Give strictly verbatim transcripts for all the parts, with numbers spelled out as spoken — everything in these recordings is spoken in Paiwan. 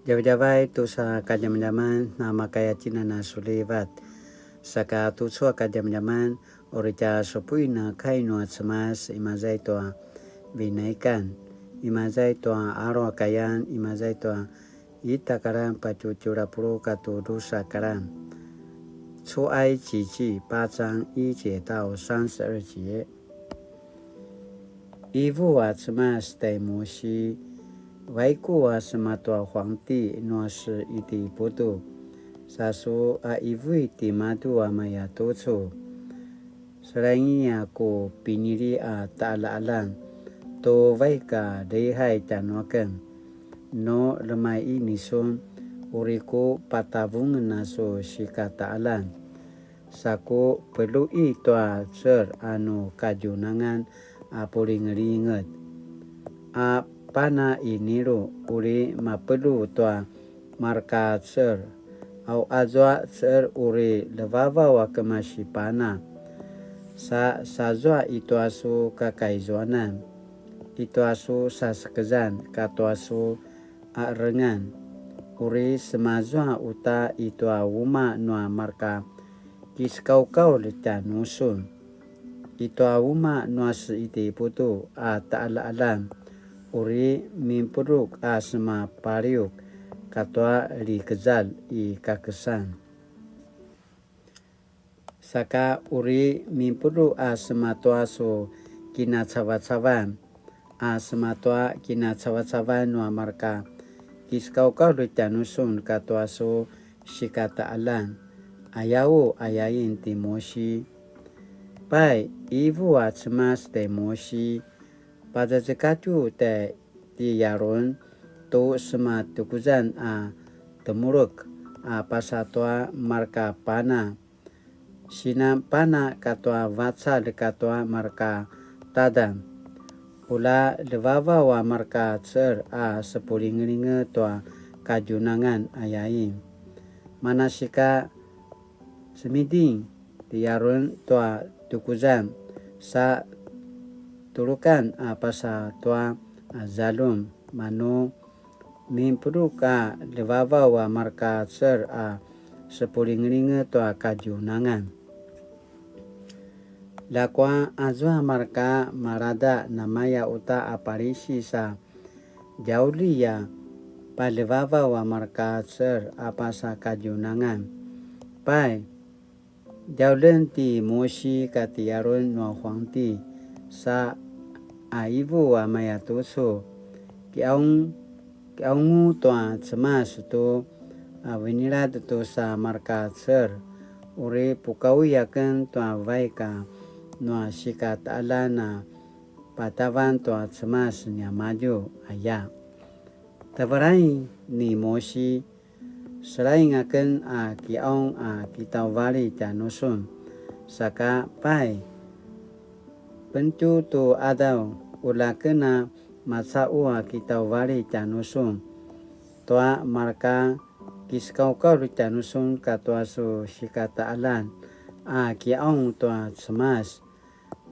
Djavadjavay tusa kadjamadjaman, namakaya tjinana sulivat. Saka tucu a kadjamadjaman, uri tja supuin a kai nua Cemas, imaza i tua Vinaikan, imaza i tua alu a kayan, imaza i tua ita karan patje tjelu a puluq katua drusa karan. 出埃及记八章一节到三十二节。 Ivu a Cemas tai Musi, vaiku a sema tua huangti nua se Itiputu, sa su a ivui timadju a maya tucu. Selaingi a ku pinili a ta'ala'alan, tu vaik a lihai tjanuaken, nu lemai ini sun, uri ku patavungen a su sikata'alan. Sa ku pelu'i tua cel a nu kadjunangan a pulingelinget. A pana i Nilu uri mapelu tua marka cel, au azua cel uri levavaw a kemasi pana. Sa sazua i tua su kakaizuanan, i tua su sasekezan katua su a'erengan, uri semazua uta i tua uma nua marka kisekaukaulj tjanusun, i tua uma nua se Itiputu a ta'ala'alan, uri minpudruk a sema paliuk katua likezalj i kakesan. Saka uri minpudruk a sema tua su kinacavacavan, a sema tua kinacavacavan nua marka kisekaukaulj tjanusun katua su sikata'alan, ayau ayain ti Musi. Pai, ivu a Cemas tai Musi, pazazekatju tai ti Yarun tu sema tukuzan a temuluk a pasa tua marka pana, sinan pana katua vacalj katua marka tadan. Ula levavaw a marka cel a sepulingelinget tua kadjunangan ayain. Manasika cemiding ti Yarun tua tukuzan sa tulukan a pasa tua a zaljum, manu minpudruk a levavaw a marka cel a sepulingelinget tua kadjunangan. Ljakua azua marka malada namaya uta a palisi sa djauli a palevavaw a marka cel a pasa kadjunangan. Pai, djaulen ti Musi kati Yarun nua huangti, sa a ivu a maya tucu, kiaung, kiaungu tua Cemas tu a vinilad tu sa marka cel, uri pukaui aken tua vaik a nua sikata'alan a patavan tua Cemas niamadju, aya. Tevelai ni Musi, selaing aken a kiaung a kitauvalji tjanusun, saka pai, pentju tu adaw, ulaken a maca'u a kitauvalji tjanusun, tua marka kisekaukaulj tjanusun katua su sikata'alan a kiaung tua Cemas.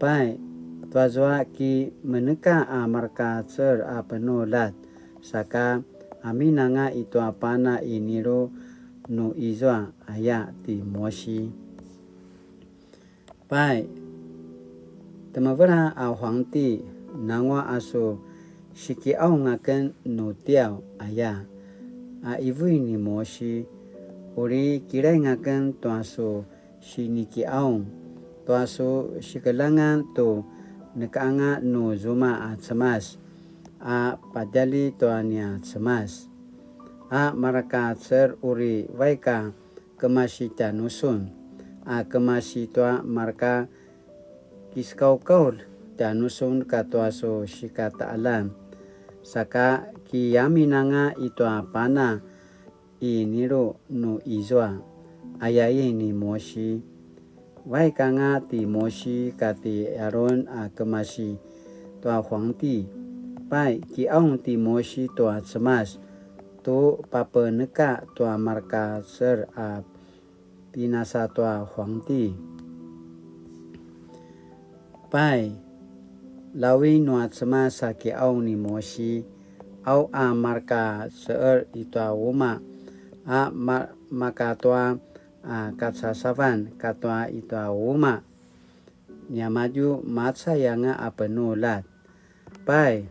Pai, tuazua ki meneka a marka cel a penuljat, saka aminanga i tua pana i Nilu nu izua, aya ti Musi. Pai, temevela a huangti, nangua a su sikiaung aken nu tiaw, aya. A ivui ni Musi, uri kilaing aken tua su sinikiaung, tua su sikeljangan tu nekaanga nu zuma a Cemas, a padjali tua nia Cemas. A marka cel uri vaik a kemasi tjanusun, a kemasi tua marka kisekaukaulj tjanusun katua su sikata'alan, saka kiaminanga i tua pana i Nilu nu izua, ayain ni Musi. Vaik anga ti Musi kati Arun a kemasi tua huangti. Pai, kiaung ti Musi tua Cemas tu papeneka tua marka cel a pinasa tua huangti. Pai, lawi nua Cemas a kiaung ni Musi, Au a marka se'er i tua uma, a ma-, maka tua a kacasavan katua i tua uma, niamadju macay anga a penulat. Pai,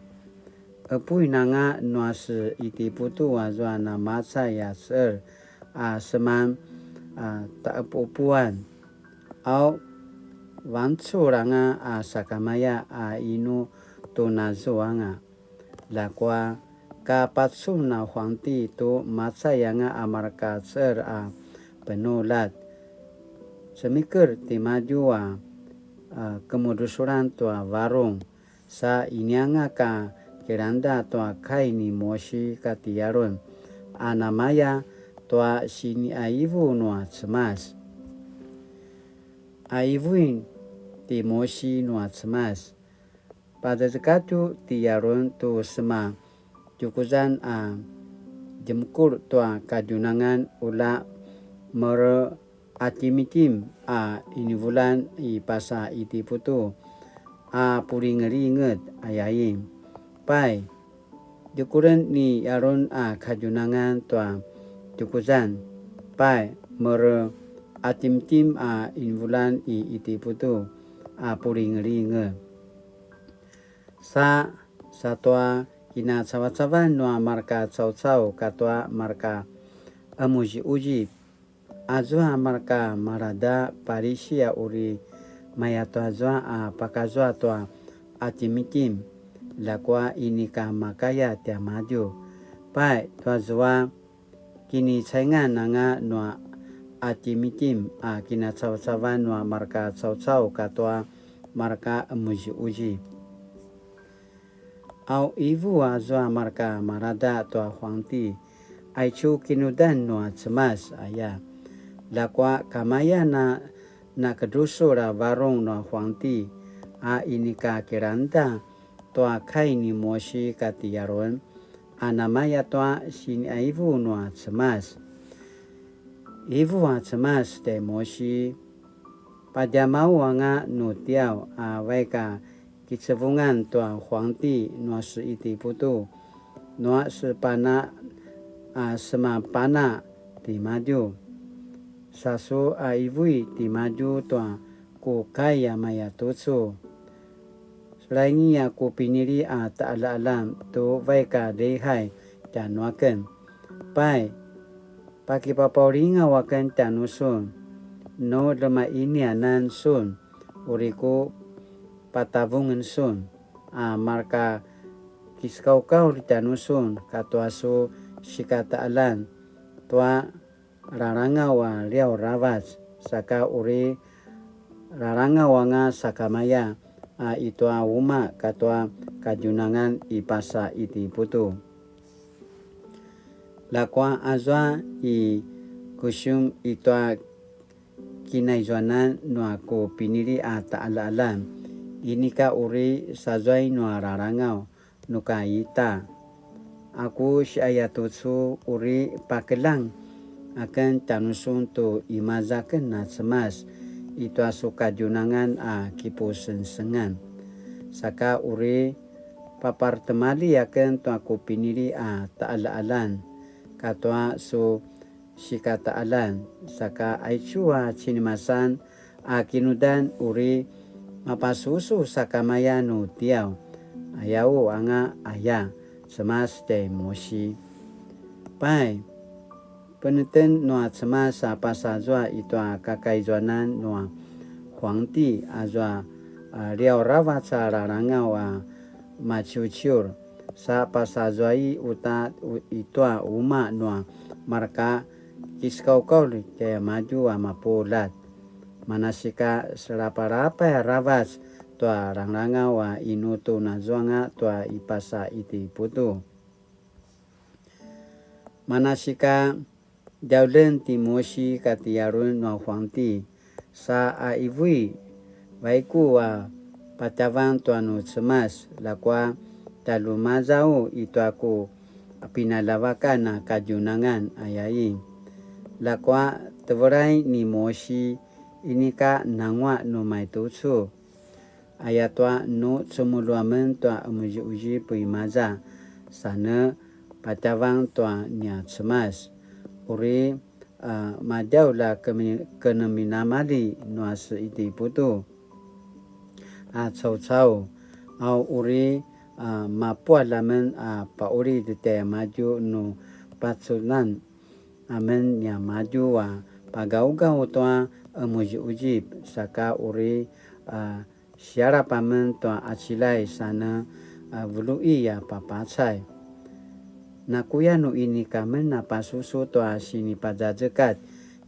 epuin anga nua se Itiputu azua namacay a se'er a seman a ta'epu'epuan. Au, vancur anga a sakamaya a inu tu nazuanga. Ljakua, ka pacun a huangti tu macay anga a marka cer a penulat. Cemikel timadju a, a, kemudusulan tua varung, sa inianga ka kilangda tua kai ni Mosi kati Yaron, a namaya tua siniaivu nua Cemas. Aivuin ti Mosi nua Cemas. Pazazekatju ti Yaron tu sema tjukuzan a djemekul tua kadjunangan ula mere Atimitjim a inivulan i pasa Itiputu a pulingelinget, ayain. Pai, djekulen ni Yaron a kadjunangan tua tjukuzan. Pai, mere Atimitjim a inivulan i Itiputu a pulingelinget. Sa, sa tua kinacavacavan nua marka caucau katua marka emuziuzip. Azua marka malada Parisia uri maya tua zua a pakazua tua Atimitjim, ljakua inika makaya tiamadju. Pai, tua zua kinicaingan anga nua Atimitjim a kinacavacavan nua marka caucau katua marka emuziuzip. Au ivu azua marka malada tua huangti, aicu kinudan nua Cemas aya. Ljakua kamaya na nakedrusul a varung nua huangti, a inika kilangda tua kai ni Mosi kati Yaron, a namaya tua siniaivu nua Cemas. Ivu a Cemas tjai Mosi, padjamau anga nu tiaw a vaik a kicevungan tua huangti nua se Itiputu, nua sepana a semapana timadju. Sa su a ivui timadju tua ku kai a maya tucu. Selaingi a ku pinili a ta'ala'alan tu vaik a lihai tjanuaken. Pai, pakipapaulingaw aken tjanusun, nu lemainianan sun, uri ku patavungen sun, a marka kiskaukaul tjanusun katua su sikata'alan tua ralangaw a liaw aravac, saka uri ralangaw anga sakamaya a i tua uma katua kadjunangan i pasa Itiputu. Ljakua azua i kusium i tua kinaizuanan nua ku pinili a ta'ala'alan, inika uri sazuai nua ralangaw, nu ka ita. A ku siayatucu uri pakeljang aken tjanusun tu imaza aken a Cemas i tua su kadjunangan a kipusengsengan. Saka uri paparetimalji aken tua ku pinili a ta'ala'alan katua su sikata'alan, saka aicu a cinimasan a kinudan uri mapasusu sakamaya nu tiaw, ayau anga aya, Cemas tjai Mosi. Pai, peneten nua Cemas a pasazua i tua kakaizuanan nua huangti azua a liaw aravac a ralangaw a maciuciur, sa pasazuai uta u-, i tua uma nua marka kiskaukaul tjaimadju a mapuljat. Manasika selapalapay aravac tua langlangaw a inu tu nazuanga tua i pasa Itiputu. Manasika djaulen ti Mosi kati Arun nua huangti, sa a ivui, vaiku a patjavan tua nu Cemas, ljakua tjalumazau i tua ku pinaljavakan a kadjunangan, ayain. Ljakua tevelai ni Mosi, inika nanguaq nu maitucu. Ayatua nu cemulju amen tua qemuziquzip imaza, sa ne patjavang tua nia Cemas. Uri, a, madjaulj a kemi-, keneminamalji nua se Itiputu a caucau, a uri, a, mapualj amen a paulid tjaimadju nu pacunan amen niamadju a pagaugaw tua qemuziquzip, saka uri, a, sialap amen tua qaciljay sa ne, a, vului a papacay. Nakuya nu inika men a pasusu tua sinipazazekatj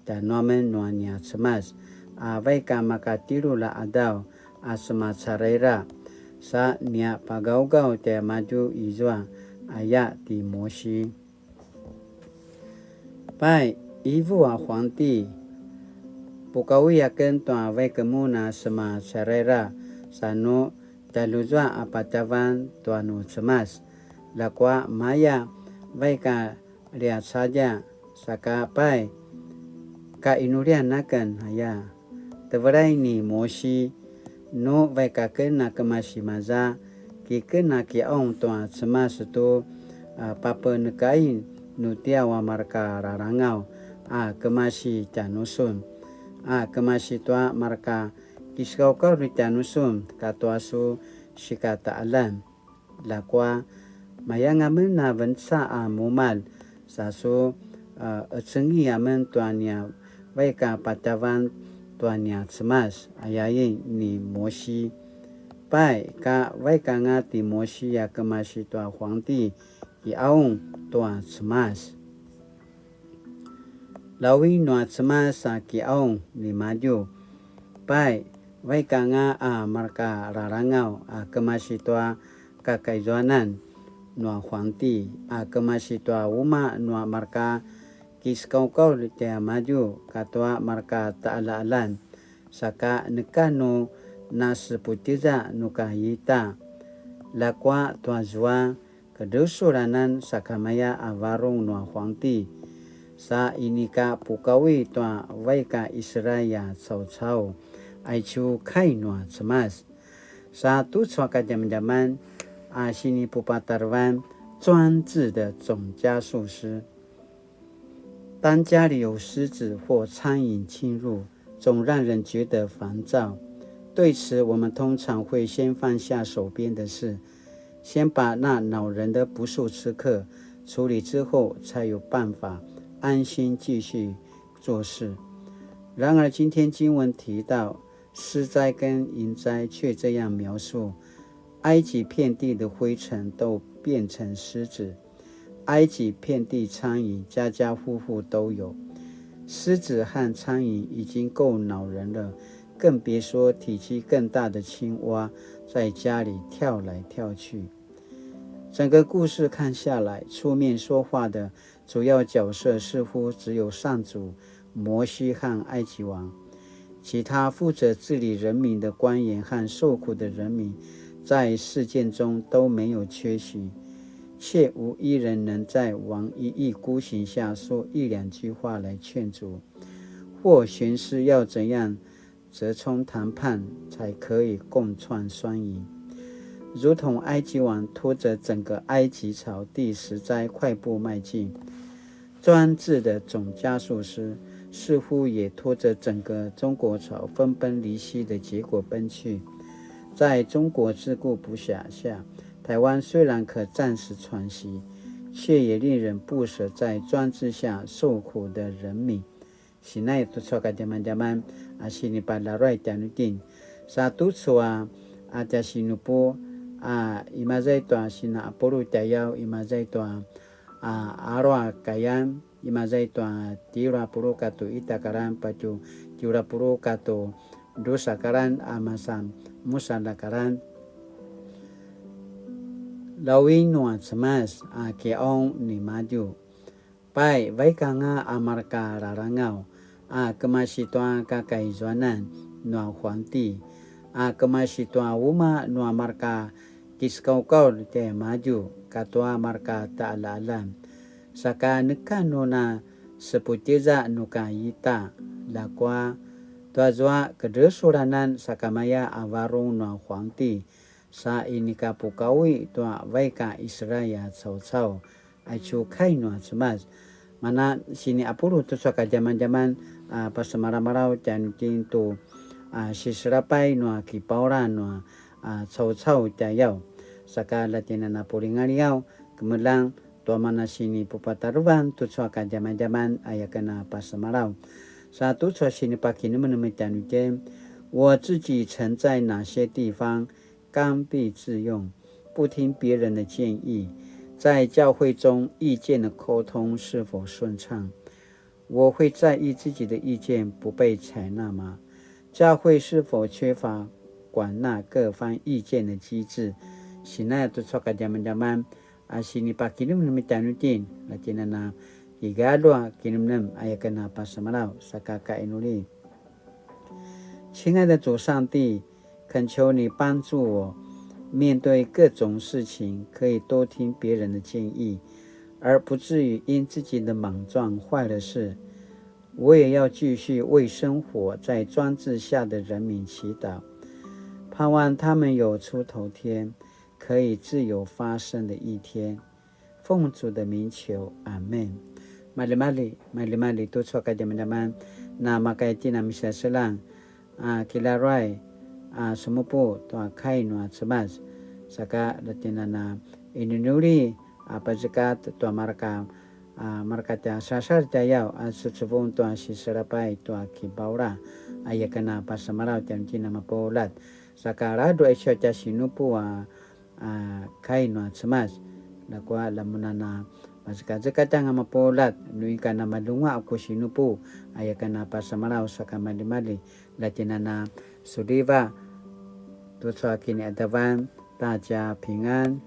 tjanuamen nua nia Cemas, a vaik a maka tjelulj a qadaw a semacaraira, sa nia pagaugaw tjaimadju izua, aya ti Mosi. Pai, ivu a Huangti, pukaui aken tua vaik mun a semacaraira, sa nu tjaljuzua a patjavan tua nu Cemas, ljakua maya vaik a liacadja, saka pai, ka inulian aken aya. Tevelay ni Mosi, nu vaik aken a kemasi maza, ki ken a kiqaung tua Cemas tu, a, papenekain nutiaw a marka lalangaw a kemasi tjanusun, a kemasi tua marka kisekaukaulj tjanusun katua su sikataqaljan. Ljakua, mayanga men a venca a mumalj, sa su, a, qecengi amen tua nia vaik a patjavan tua nia Cemas, ayain ni Mosi. Pai, ka vaik anga ti Mosi a kemasi tua Huangti, kiqaung tua Cemas. Lawi nua Cemas a kiqaung nimadju. Pai, vaik anga a marka lalangaw a kemasi tua kakaizuanan nua Huangti, a kemasi tua umaq nua marka kisekaukaulj tjaimadju katua marka taqaljaqaljan, saka neka nu naseputjeza nu ka ita. Ljakua tuazua, kedresul anan sakamaya a varung nua Huangti, sa inika pukaui tua vaik a Israil a caucau, aicu kai nua Cemas. Sa tucu a kadjamadjaman a sinipupatarevan, 专制的总加速师。 当家里有虱子或苍蝇侵入，总让人觉得烦躁。对此，我们通常会先放下手边的事，先把那恼人的不速之客处理之后，才有办法安心继续做事。然而，今天经文提到， 虱灾跟蝇灾却这样描述：埃及遍地的灰尘都变成虱子，埃及遍地苍蝇家家户户都有。虱子和苍蝇已经够恼人了，更别说体积更大的青蛙在家里跳来跳去。整个故事看下来，出面说话的 主要角色似乎只有上主、摩西和埃及王，其他负责治理人民的官员和受苦的人民在事件中都没有缺席，却无一人能在王一意孤行下说一两句话来劝阻，或寻思要怎样 折冲谈判才可以共创双赢。如同埃及王拖着整个埃及朝第十灾快步迈进，专制的总加速师似乎也拖着整个中国朝分崩离析的结果奔去。在中国自顾不暇下，台湾虽然可暂时喘息，却也令人不舍在专制下受苦的人民。 Sinai tucu a kadjamadjaman a sinipalaruay tjanuitjen. Sa tucu a, a tja sinupu, a imaza i tua sina apulu tjayaw, imaza i tua, a, alu a kayan, imaza i tua tjelu a pulu katu ita karan, patju tjelu a pulu katu drusa karan, a masa musalj a karan. Lawin nua Cemas a kiqaung nimadju. Pai, vaik anga a marka lalangaw, a kemasi tua kakaizuanan nua huangti, a kemasi tua umaq nua marka kisekaukaulj tjaimadju, katua marka taqaljaqaljan. Saka neka nu na seputjeza nu ka ita, ljakua, tuazua kedresulanan sakamaya a varung nua huangti, sa inika pukaui tua vaik a Israel a caucau, aicu kai nua Cemas. Mana sini apulu tucu a kadjamadjaman a pasemalamalaw tjanuitjen tu a siselapay nua kipaula nua a caucau tjayaw. Saka la tjen a na pulingalingaw kemeljang tua mana sini pupatarevan tucu a kadjamadjaman aya ken a pasemalaw. Sa tucu a sini pakinemenem tjanuitjen, 我自己曾在哪些地方刚愎自用，不听别人的建议，在教会中意见的沟通是否顺畅？我会在意自己的意见不被采纳吗？教会是否缺乏广纳各方意见的机制？Sinaya tucu a kadjamadjaman a sini pakinemenem tjanuitjen, la tjen a na kigalju a kinemenem aya ken a pasemalaw, saka kainuli. 亲爱的主上帝，恳求你帮助我，面对各种事情可以多听别人的建议，而不至于因自己的莽撞坏了事。我也要继续为生活在专制下的人民祈祷，盼望他们有出头天，可以自由发声的一天。奉主的名求，阿们。Malimali, malimali tucu a kadjamadjaman, na makaitjen a misaseljang a kilaruay a semupu tua kai nua Cemas, saka la tjen a na inuinuli a pazekat tua mareka a mareka tja sasar tjayaw a sucuvung tua siselapay tua kipaula aya ken a pasemalaw tjanuitjen a mapuljat. Saka ladruq aicu a tja sinupu a a kai nua Cemas. Ljakua la mun a na pazekazekatj anga mapuljat, nu ika na malunguaq a ku sinupu aya ken a pasemalaw, saka malimali la tjen a na suliva tucu a kiniqadavan. 大家平安。